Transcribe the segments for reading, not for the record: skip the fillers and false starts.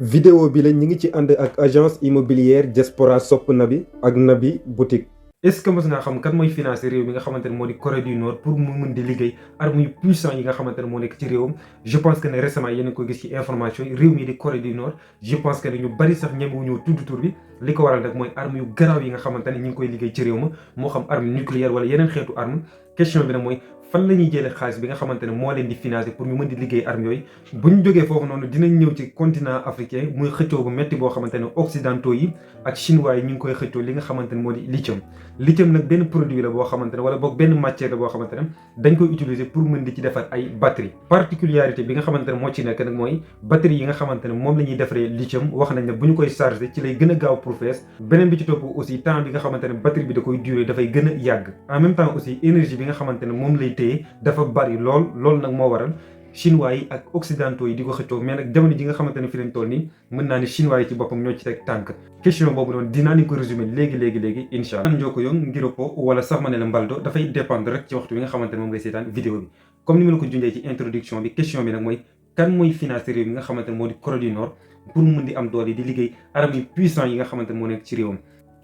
vidéo bi la ñi ngi ci ànd ak agence immobilière Diaspora Sopp Nabi ak Nabi boutique. est-ce que mos ngaa xam kan mooy financer réew mi nga xamante ne moo di Corée du Nord pour mu mën di liggéey armes yu puissant yi nga xamante ne moo nekk ci réewam. je pense que ne récemment yéen a ko gis ci information yi réew mi di Corée du Nord je pense que ne ñu bari sax ñemewu ñoo tudd tur bi li ko waral nag mooy armes yu garaaw yi nga xamante ne ñi ngi koy liggéey ci réew ma moo xam arme nucléaire wala yeneen xeetu arme. question bi nag mooy fan la ñuy jëlee xaalis bi nga xamante ne moo leen di financer pour ñu mën di liggéey armes yooyu. bu ñu jógee foofu noonu dinañ ñëw ci continent africain muy xëccoo bu metti boo xamante ne occidentaux yi ak chinois yi ñu ngi koy xëccoo li nga xamante ne moo di lithium. lithium nag benn produit la boo xamante ne wala boog benn matière la boo xamante ne dañ koy utiliser pour mën di ci defar ay batterie. particularité bi nga xamante ne moo ci nekk nag mooy batterie yi nga xamante ne moom la ñuy defaree lithium wax nañ ne bu ñu koy charger ci lay gën a gaaw pour fees. beneen bi ci topp aussi temps bi nga xamante ne batterie bi da koy durer dafay gën a yàgg. en même temps aussi énergie bi nga xamante ne moom lay téye dafa bari loolu nag moo waral chinois yi ak occidentaux yi di ko xëccoo. mais nag jamono ji nga xamante ne fi lañ toll nii mën naa ne chinois yi ci boppam ñoo ci teg tànk. question boobu noonu dinaa leen ko résumer léegi incha allah. njoo ko yong ngiro po wala sax ma ne la mbaldo dafay dépendre rek ci waxtu bi nga xamante ne moom ngay seetaan vidéo bi. comme ni ma la ko junjee ci introduction bi question bi nag mooy kan mooy financer réew mi nga xamante ne moo di Corée du Nord pour mu mën di am doole di liggéey armes yu puissant yi nga xamante ne moo nekk ci réewam.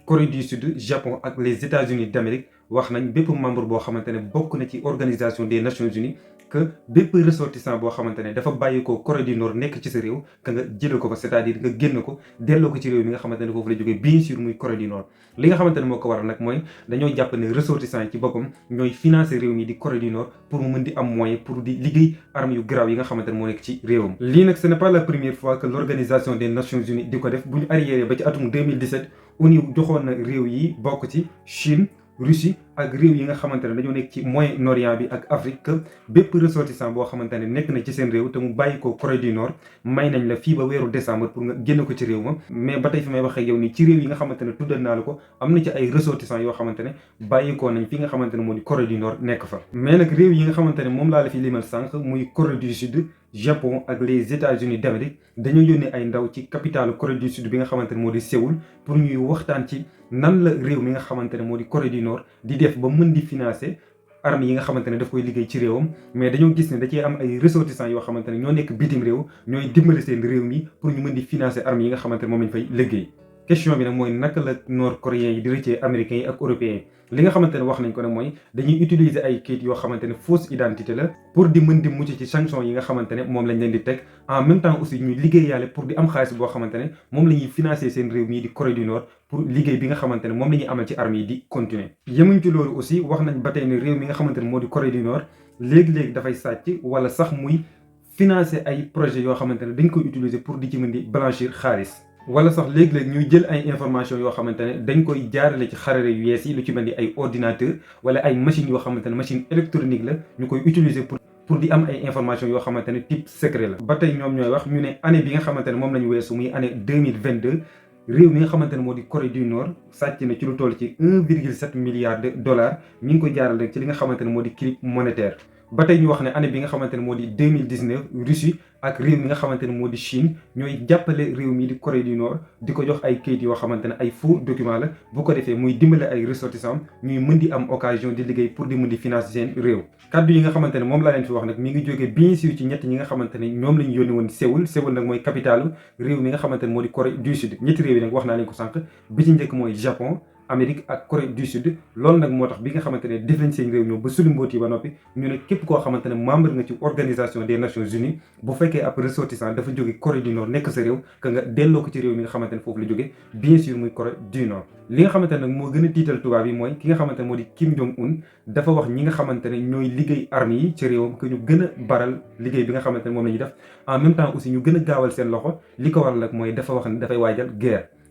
Corée du Sud, Japon ak les États-Unis d'Amérique wax nañ bépp membre boo xamante ne bokk na ci organisation des Nations Unies que bépp ressortissant boo xamante ne dafa bàyyi ko Corée du Nord nekk ci sa réew que nga jëlee ko fa c'est-à-dire nga génn ko delloo ko ci réew mi nga xamante ne foofu la jógee bien sûr muy Corée du Nord. li nga xamante ne moo ko waral nag mooy dañoo jàpp ne ressortissant yi ci boppam ñooy financer réew mi di Corée du Nord pour mu mën di am moyen pour di liggéey armes yu garaaw yi nga xamante ne moo nekk ci réewam. lii nag ce n'est pas la première fois que l'organisation des Nations Unies di ko def bu ñu arriéré ba ci atum 2017 ONU joxoon na réew yi bokk ci Chine Russie ak réew yi nga xamante ne dañoo nekk ci Moyen-Orient bi ak Afrique que bépp ressortissant boo xamante ne nekk na ci seen réew te mu bàyyi ko Corée du Nord may nañ la fii ba weeru décembre pour nga génn ko ci réew ma. mais ba tey fi may wax ak yow nii ci réew yi nga xamante ne tuddal naa la ko am na ci ay ressortissants yoo xamante ne bàyyi ko nañ fi nga xamante ne moo di Corée du Nord nekk fa. mais nag réew yi nga xamante ne moom laa la fi limal sànq muy Corée du Sud Japon ak les États-Unis d'Amérique dañoo yónnee ay ndaw ci capitale Corée du Sud bi nga xamante ne moo di Séoul pour ñuy waxtaan ci nan la réew mi nga xamante ne moo di Corée du Nord di def ba mën di financer armes yi nga xamante ne daf koy liggéey ci réewam. mais dañoo gis ne da cee am ay ressortissants yoo xamante ne ñoo nekk bitim réew ñooy dimbali seen réew mi pour ñu mën di financer armes yi nga xamante ne moom lañ fay liggéey. question bi nag mooy naka la nord coréens yi di rëccee américains yi ak européens yi. li nga xamante ne wax nañ ko nag mooy dañuy utiliser ay kayit yoo xamante ne fausse identité la pour di mën di mucc ci sanctions yi nga xamante ne moom lañ leen di teg. en même temps aussi ñuy liggéeyaale pour di am xaalis boo xamante ne moom la ñuy financer seen réew mii di Corée du Nord pour liggéey bi nga xamante ne moom la ñuy amal ci armes yi di continuer. yemuñ ci loolu aussi wax nañ ba tey ne réew mi nga xamante ne moo di Corée du Nord léegi-léegi dafay sàcc wala sax muy financer ay projets yoo xamante ne dañ koy utiliser pour di ci mën di blanchir xaalis. wala sax léegi-léegi ñuy jël ay information yoo xamante ne dañ koy jaarale ci xarale yu yees yi lu ci mel ni ay ordinateur wala ay machines yoo xamante ne machine électronique la ñu koy utiliser pour di am ay information yoo xamante ne type secret la. ba tey ñoom ñooy wax ñu ne année bi nga xamante ne moom lañu weesu muy année 2022 réew mi nga xamante ne moo di Corée du Nord sàcc na ci lu toll ci 1,7 milliard de dollars ñu ngi koy jaarale ci li nga xamante ne moo di crime monétaire. ba tey ñu wax ne année bi nga xamante ne moo di 2019 Russie ak réew mi nga xamante ne moo di Chine ñooy jàppale réew mi di Corée du Nord di ko jox ay kayit yoo xamante ne ay faux document la bu ko defee muy dimbale ay ressortissants ñuy mën di am occasion di liggéey pour di mën di financer seen réew. kaddu yi nga xamante ne moom laa leen fi wax nag mi ngi jógee bien sûr ci ñett ñi nga xamante ne ñoom la ñu yónni woon Séoul nag mooy capitalu réew mi nga xamante ne moo di Corée du Sud. ñetti réew yi nag wax naa leen ko sànq bi ci njëkk mooy Japon Amérique ak Corée du Sud. loolu nag moo tax bi nga xamante ne def nañ seen réew ñoom ba suli mboot yi ba noppi ñu ne képp koo xamante ne membre nga ci organisation des Nations Unies bu fekkee ab ressortissant dafa jóge Corée du Nord nekk sa réew que nga delloo ko ci réew mi nga xamante ne foofu la jóge bien sûr muy Corée du Nord. li nga xamante ne nag moo gën a tiital tubaab yi mooy ki nga xamante ne moo di Kim Jong Un dafa wax ñi nga xamante ne ñooy liggéey armes yi ci réewam que ñu gën a baral liggéey bi nga xamante ne moom la ñuy def en même temps aussi ñu gën a gaawal seen loxo li ko waral nag mooy dafa wax ne dafay waajal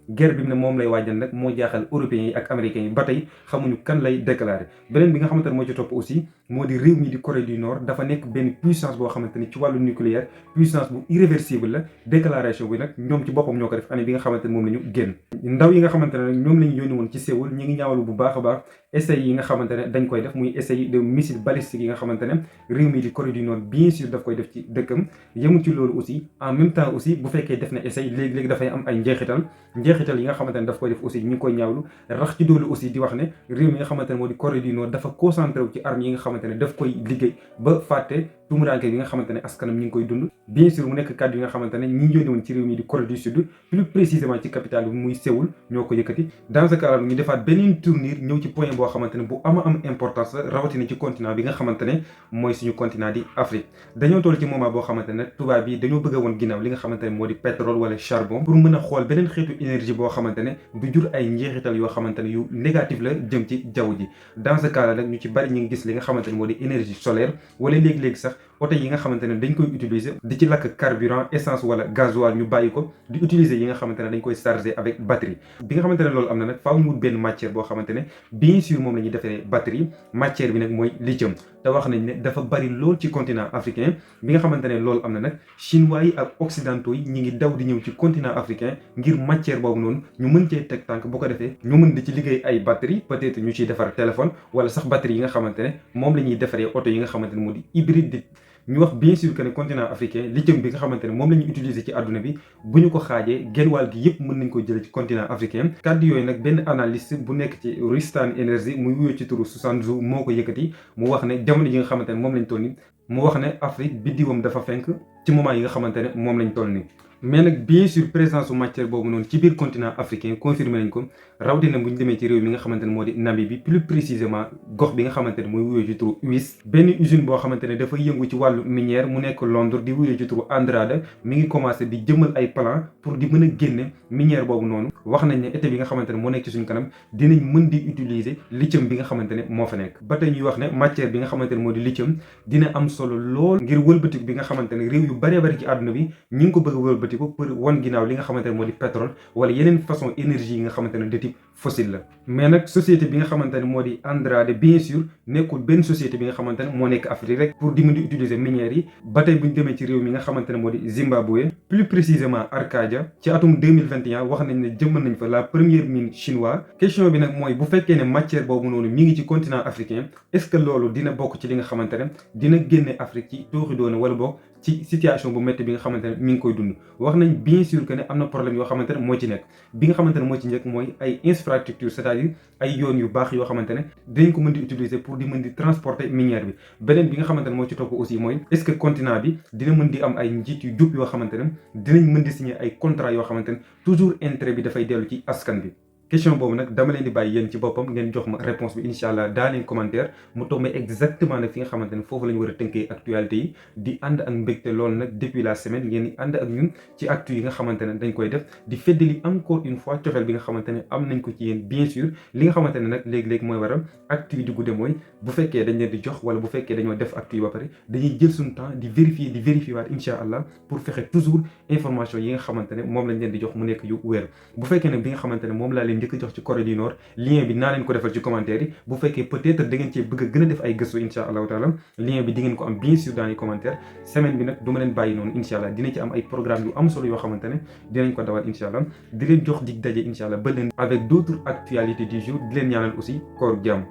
guerre bi ne moom lay waajal nag moo jaaxal européens yi ak américains yi ba tey xamuñu kan lay déclarer. beneen bi nga xamante ne moo ci topp aussi moo di réew mi di Corée du Nord dafa nekk benn puissance boo xamante ne ci wàllu nucléaire puissance bu irréversible la. déclaration bi nag ñoom ci boppam ñoo ko def année bi nga xamante ne moom la ñu génn. ndaw yi nga xamante ne nag ñoom la ñu yónni woon ci Séoul ñi ngi ñaawalu bu baax a baax essais yi nga xamante ne dañ koy def muy essais de missile balistique yi nga xamante ne réew mi di Corée du Nord bien sûr daf koy def ci dëkkam. yemul ci loolu aussi en même temps aussi bu fekkee def na essais léegi-léegi dafay am ay njeexital yi nga xamante ne daf koy def aussi ñu ngi koy ñaawlu rax ci doolu aussi di wax ne réew mi nga xamante ne moo di Corée du Nord dafa concentré wu ci armes yi nga xamante ne daf koy liggéey ba fàtte tumuranke bi nga xamante ne askanam ñi ngi koy dund. bien sûr mu nekk kàddu yi nga xamante ne ñi yónni woon ci réew mi di Corée du Sud, plus précisément ci capitale bi muy Séoul ñoo ko yëkkati. dans ce cas ñu defaat beneen tournure ñëw ci point boo xamante ne bu ama am importance la rawatina ci continent bi nga xamante ne mooy suñu continent di Afrique. dañoo toll ci moment boo xamante ne tubaab yi dañoo bëgg a woon ginnaaw li nga xamante ne moo di pétrole wala charbon pour mën a xool beneen xeetu énergie boo xamante ne du jur ay njeexital yoo xamante ne yu négatif la jëm ci jaww ji. dans ce cas nag ñu ci bari ñu ngi gis li nga xamante ne moo di énergie solaire wala léegi-léegi sax oto yi nga xamante ne dañ koy utiliser di ci lakk carburant essence wala gasoil ñu bàyyi ko di utiliser yi nga xamante ne dañ koy charger avec batterie. bi nga xamante ne loolu am na nag faaw ñu wut benn matière boo xamante ne bien sûr moom la ñuy defee batterie. matière bi nag mooy lithium te wax nañ ne dafa bari lool ci continent africain. bi nga xamante ne loolu am na nag chinois yi ak occidentaux yi ñi ngi daw di ñëw ci continent africain ngir matière boobu noonu ñu mën cee teg tànk bu ko defee ñu mën di ci liggéey ay batterie peut-être ñu ciy defar téléphone wala sax batterie yi nga xamante ne moom la ñuy defaree oto yi nga xamante ne moo di hybride. ñu wax bien sûr que ne continent africain lithium bi nga xamante ne moom la ñuy utiliser ci àdduna bi bu ñu ko xaajee genn wàll gi yëpp mën nañ ko jëlee ci continent africain. kàddu yooyu nag benn analyste bu nekk ci Rystad Energy muy wuyoo ci turu Susanzu moo ko yëkkati mu wax ne jamono ji nga xamante ne moom lañ toll nii mu wax ne Afrique biddiwam dafa fenk ci moment yi nga xamante ne moom lañ toll nii. mais nag bien sûr présence su matière boobu noonu ci biir continent africain confirmé nañ ko rawatina bu ñu demee ci réew mi nga xamante ne moo di Namibie plus précisément gox bi nga xamante ne mooy wuyoo ci turu UIS. benn usine boo xamante ne dafa yëngu ci wàllu minière mu nekk Londres di wuyoo ci turu Andrade mi ngi commencé di jëmal ay plan pour di mën a génne minière boobu noonu. wax nañ ne été bi nga xamante ne moo nekk ci suñu kanam dinañ mën di utiliser lithium bi nga xamante ne moo fa nekk. ba tey ñuy wax ne matière bi nga xamante ne moo di lithium dina am solo lool ngir wëlbatiku bi nga xamante ne réew yu bëree bëri ci àdduna bi ñi ngi ko bëgg a wëlbatiku pour wan ginnaaw li nga xamante ne moo di pétrole wala yeneen façon énergie yi nga xamante ne de type fossile la. mais nag société bi nga xamante ne moo di Andrade bien sûr nekkul benn société bi nga xamante ne moo nekk Afrique rek pour di mën di utiliser minières yi. ba tey bu ñu demee ci réew mi nga xamante ne moo di Zimbabwe plus précisément Arcadia ci atum 2021 wax nañ ne jëmmal nañ fa la première mine chinois. question bi nag mooy bu fekkee ne matière boobu noonu mi ngi ci continent africain est-ce que loolu dina bokk ci li nga xamante ne dina génne Afrique ci tooxi doona wala bokk ci situation bu métti bi nga xamante ne mi ngi koy dund. wax nañ bien sûr que ne am na problème yoo xamante ne moo ci nekk bi nga xamante ne moo ci njëkk mooy ay infrastructure c'est-à-dire ay yoon yu baax yoo xamante ne dinañ ko mën di utiliser pour di mën di transporter minière bi. beneen bi nga xamante ne moo ci topp aussi mooy est-ce que continent bi dina mën di am ay njiit yu jub yoo xamante ne dinañ mën di signer ay contrat yoo xamante ne toujours intérêt bi dafay dellu ci askan bi. question boobu nag dama leen di bàyyi yéen ci boppam ngeen jox ma réponse bi incha allah daa leen commentaire mu tombé exactement nag fi nga xamante ne foofu la ñu war a tënkee actualité yi di ànd ak mbégte loolu nag depuis la semaine ngeen di ànd ak ñun ci actu yi nga xamante ne dañ koy def di feddali encore une fois cofeel bi nga xamante ne am nañ ko ci yéen bien sûr li nga xamante ne nag léegi-léegi mooy waral actu yi di gudde mooy bu fekkee dañ leen di jox wala bu fekkee dañoo def actu yi ba pare dañuy jël suñu temps di vérifier waat incha allah pour fexe toujours information yi nga xamante ne moom lañ leen di jox mu nekk yu wér. bu fekkee nag bi nga xamante ne moom laa leen njëkk jox ci Corée du Nord lien bi naa leen ko defal ci commentaire yi bu fekkee peut-être da ngeen cee bëgg a gën a def ay gëstu incha allahu taala lien bi di ngeen ko am bien sûr dans les commentaires. semaine bi nag du ma leen bàyyi noonu incha allah dina ci am ay programme yu am solo yoo xamante ne dinañ ko dawal incha allah di leen jox dig daje incha allah ba leen avec d'autres actualités du jour di leen ñaanal aussi koor jàmm.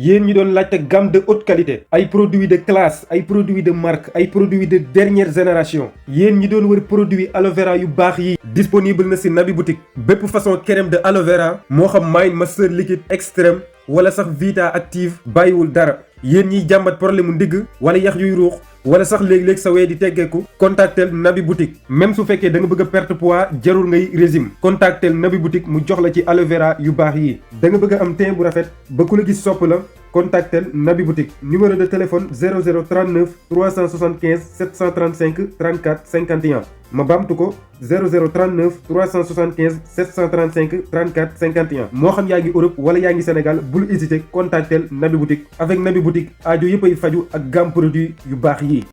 yéen ñi doon laajte gamme de haute qualité ay produits de classe ay produits de marque ay produits de dernière génération yéen ñi doon wër produit aloe vera yu baax yi disponible na ci Naby Boutique bépp façon crème de aloe vera moo xam Mind Master liquide extrême wala sax Vita active bàyyiwul dara yéen ñiy jàmbat problème mu ndigg wala yax yuy ruux wala sax léeg-léeg sa wee di teggeeku contactel Naby Boutique même su fekkee da nga bëgg a perte poids jarul ngay régime contactel Naby Boutique mu jox la ci aloe vera yu baax yi da nga bëgg a am teint bu rafet ba ku la gis sopp la contactel Naby Boutique numéro de téléphone 0039 375 735 34 51 ma baamtu ko 0039 375 735 34 51 moo xam yaa ngi Europe wala yaa ngi Sénégal bul hésiter contactel Naby Boutique avec Naby Boutique aajo yëpp ay faju ak gamme produit yu baax yi